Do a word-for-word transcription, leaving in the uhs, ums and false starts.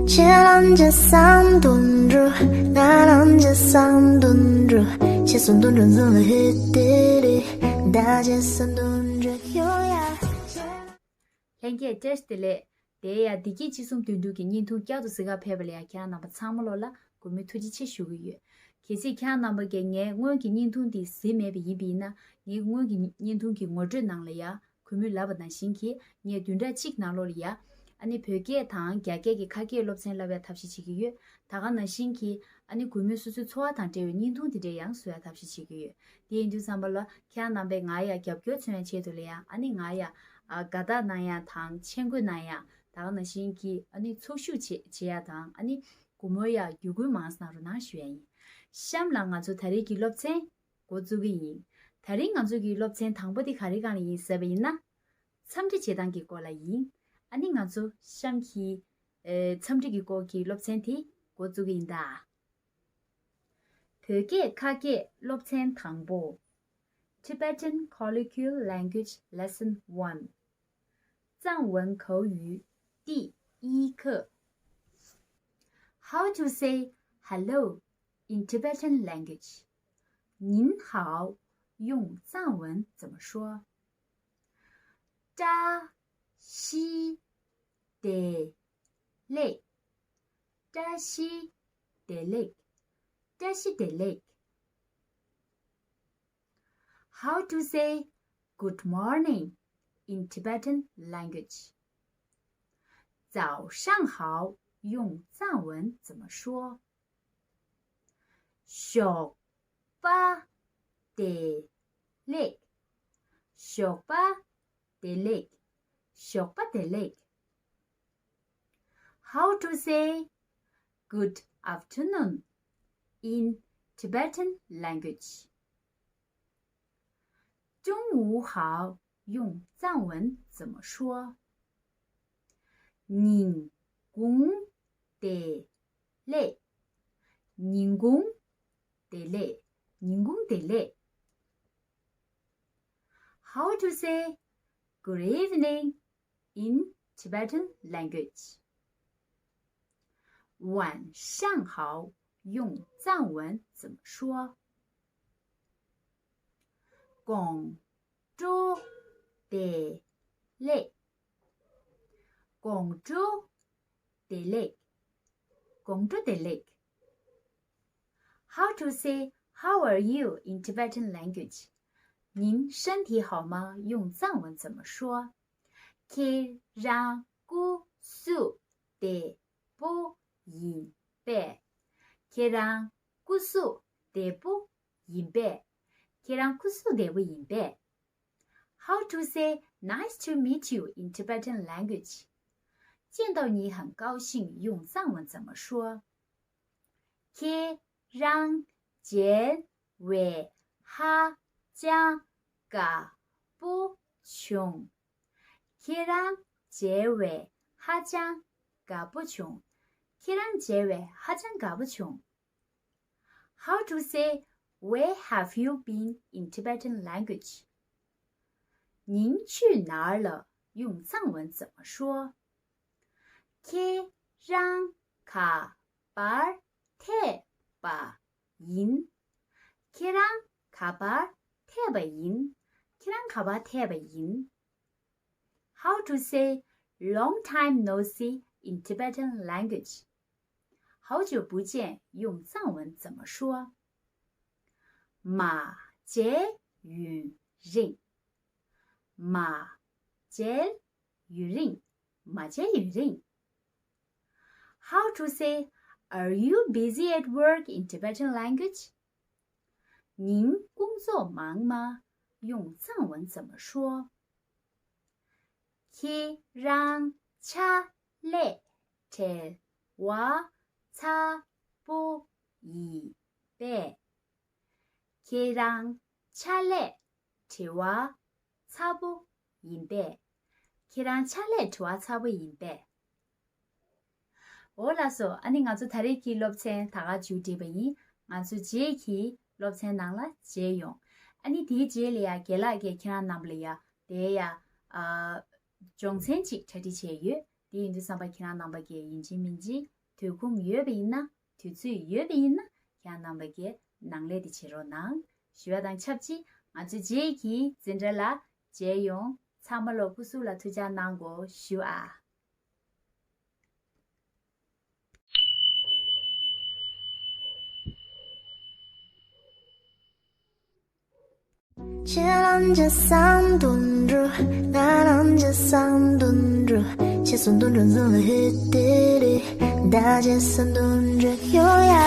ཁྱེད་རང་ཅི་བསམ་དོན་འགྲུབ། ང་རང་ཅི་བསམ་དོན་འགྲུབ། ཁྱེད་བསམ་དོན་འགྲུབ་ཚང་ལ་ཧེ་ཏེ་རེ། ད་ཁྱེད་བསམ་དོན་འགྲུབ་ཡོང་ཡ། ལྷན་རྒྱས་བཀྲ་ཤིས་བདེ་ལེགས། དེ་ཡང་བདེ་སྐྱིད་སྤྱི་གསུམ་དོན་གྲུབ་ཀྱི་བརྙན་ཐུང་བསྐྱར་དུ་གཟིགས་གར་ཕེབས་པ་ལ་ཡང་ཁྱེད་རང་རྣམ་པ་ཚང་མ་ལོ་ལ་གུས་མོས་ཐུགས་རྗེ་ཆེ་ཞུ་གི་ཡོད། གལ་སྲིད་ཁྱེད་རང་རྣམ་པ་གིས་ངའི་སྔོན་གྱི་བརྙན་ཐུང་འདི་གཟིགས་མེད་པ་ཡིན་པ་ཡིན་ན། ངའི་སྔོན་གྱི་བརྙན་ཐུང་གི་ངོ་སྤྲོད་ནང་ལ་ཡང་གུས་མོས་ལབ་པ་ནང་བཞིན་གྱིས་ངས་བདུན་ཕྲག་གཅིག་ནང་ལོགས་ལ་ཡང་ཨ་ནི་བོད་སྐད་དང་རྒྱ་སྐད་ཀྱི་ཁ་སྐད་སློབ་ཚན་བསླབ་ཡ་ཐབས་ཤེས་བྱེད་ཀྱི་ཡོད། ད་ག་ནང་བཞིན་གྱིས་ཨ་ནི་གུས་མོས་སོ་སོའི་འཚོ་བ་དང་འབྲེལ་བའི་བརྙན་ཐུང་དེ་འདྲ་ཡང་བཟོ་ཡ་ཐབས་ཤེས་བྱེད་ཀྱི་ཡོད། དེ་ཡིན་དུས་ཙམ་པ་ལ་ཁྱེད་རང་རྣམ་པས་ང་ཡ་རྒྱབ་སྐྱོར་མཚོན་ཡ་ཆེད་དུ་ལ་ཡ་ཨ་ནི་ང་ཡ་ཨ་དགའ་རྟགས་གནང་ཡ་དང་མཆན་འགོད་གནང་ཡ། ད་ག་ནང་བཞིན་གྱི་ཨ་ནི་ཚོགས་ཞུགས་བྱེད་བྱེད་ཡ་དང་ཨ་ནི་གུས་མོ་ཡ་བརྒྱུད་སྐུལ་མང་ཙམ་གནང་རོགས་གནང་ཞུ་ཡ་ཡིན། གཤམ་ལ་ང་ཚོ་ད་རེས་ཀྱི་སློབ་ཚན་འགོ་བཙུགས་ཀྱི་ཡིན། ད་རིང་ང་ཚོ་གི་སློབ་ཚན་དང་པོ་དེ་ག་རེ་སྒང་ལ་ཡིན་ཟེར་བ་ཡིན་ན། འཚམས་འདྲི་བྱེད་སྟངས་ཀྱི་སྐོར་ལ་ཡིན། ཨ་ནི་ང་ཚོ་གཤམ་གྱི་ཨེ་འཚམས་འདྲི་གི་སྐོར་གྱི་སློབ་ཚན་དེ་འགོ་བཙུགས་ཀྱི་ཡིན་ད། བོད་སྐད་ཁ་སྐད་སློབ་ཚན་དང་པོ། Tibetan Colloquial Language Lesson one. 藏文口语第一课。How to say hello in Tibetan language. 您好，用藏文怎么说？扎西 བདེ་ལེགས། བཀྲ་ཤིས་བདེ་ལེགས། བཀྲ་ཤིས་བདེ་ལེགས། How to say good morning in Tibetan language? 早上好，用藏文怎么说？ ཞོགས་པ་བདེ་ལེགས། ཞོགས་པ་བདེ་ལེགས། ཞོགས་པ་བདེ་ལེགས། How to say good afternoon in Tibetan language? 中午好，用藏文怎么说？ ཉིན་གུང་བདེ་ལེགས། ཉིན་གུང་བདེ་ལེགས། ཉིན་གུང་བདེ་ལེགས། How to say good evening in Tibetan language? 晚上好，用藏文怎么说？ དགོང་དྲོ་བདེ་ལེགས། དགོང་དྲོ་བདེ་ལེགས། དགོང་དྲོ་བདེ་ལེགས། How to say how are you in Tibetan language? 您身体好吗？用藏文怎么说？ ཁྱེད་རང་སྐུ་གཟུགས་བདེ་པོ་ཡིན་པས། ཁྱེད་རང་སྐུ་གཟུགས་བདེ་པོ་ཡིན་པས། ཁྱེད་རང་སྐུ་གཟུགས་བདེ་པོ་ཡིན་པས། How to say nice to meet you in Tibetan language? 见到你很高兴，用藏文怎么说？ ཁྱེད་རང་མཇལ་བས་ཧ་ཅང་དགའ་པོ་བྱུང་། ཁྱེད་རང་མཇལ་བས་ཧ་ཅང་དགའ་པོ་བྱུང་། ཁྱེད་རང་མཇལ་བས་ཧ་ཅང་དགའ་པོ་བྱུང་། How to say where have you been in Tibetan language? 您去哪儿了？用藏文怎么说？ ཁྱེད་རང་ག་པར་ཐེབས་པ་ཡིན། ཁྱེད་རང་ག་པར་ཐེབས་པ་ཡིན། ཁྱེད་རང་ག་པར་ཐེབས་པ་ཡིན། How to say long time no see in Tibetan language? 好久不见，用藏文怎么说？མ་མཇལ་ཡུན་རིང་། མ་མཇལ་ཡུན་རིང་། མ་མཇལ་ཡུན་རིང་། How to say are you busy at work in Tibetan language? 您工作忙吗？用藏文怎么说？ ཁྱེད་རང་ཕྱག་ལས་བྲེལ་བ་ཚ་པོ་ཡིན་པས། ཁྱེད་རང་ཕྱག་ལས་བྲེལ་བ་ཚ་པོ་ཡིན་པས། ཁྱེད་རང་ཕྱག་ལས་བྲེལ་བ་ཚ་པོ་ཡིན་པས། འོ་ལགས་སོ། ཨ་ནི་ང་ཚོ་ད་རེས་ཀྱི་སློབ་ཚན་ད་ག་མཇུག་སྒྲིལ་བ་ཡིན། ང་ཚོ་རྗེས་ཀྱི་སློབ་ཚན་ནང་ལ་མཇལ་ཡོང་། ཨ་ནི་དེའི་རྗེས་ལ་ཡ་རྒན་ལགས་ཀྱིས་ཁྱེད་རང་རྣམས་ལ་ཡ་དེ་ཡ་ཨ་སྦྱོང་ཚན་ཅིག་གྲ་སྒྲིག་བྱས་ཡོད། དེ་ཡིན་དུས་ཙམ་པ་ཁྱེད་རང་རྣམ་པ་གིས་ཡིན་གཅིག་མིན་གཅིག་དུས་ཁོམ་ཡོད་པ་ཡིན་ན། དུས་ཚོད་ཡོད་པ་ཡིན་ན་ཁྱེད་རང་རྣམ་པ་གིས་ནང་ལས་དེ་བྱེད་རོགས་གནང་ཞུ་བ་དང་ཆབས་ཅིག་ང་ཚོའི་རྗེས་ཀྱི་འཛིན་གྲྭ་ལ་མཇལ་ཡོང་། ཚང་མ་ལོ་སྐུ་གཟུགས་ལ་ཐུགས་ཅག་གནང་དགོས་ཞུ་ཨ། ཁྱེད་རང་ཅི་བསམ་དོན་འགྲུབ། ང་རང་ཅི་བསམ་དོན་འགྲུབ། ཁྱེད་བསམ་དོན་འགྲུབ་ཟིན་ལ་ཧེ་ཏེ་རེ། ད་ཅི་བསམ་དོན་འགྲུབ་ཡོང་ཡ།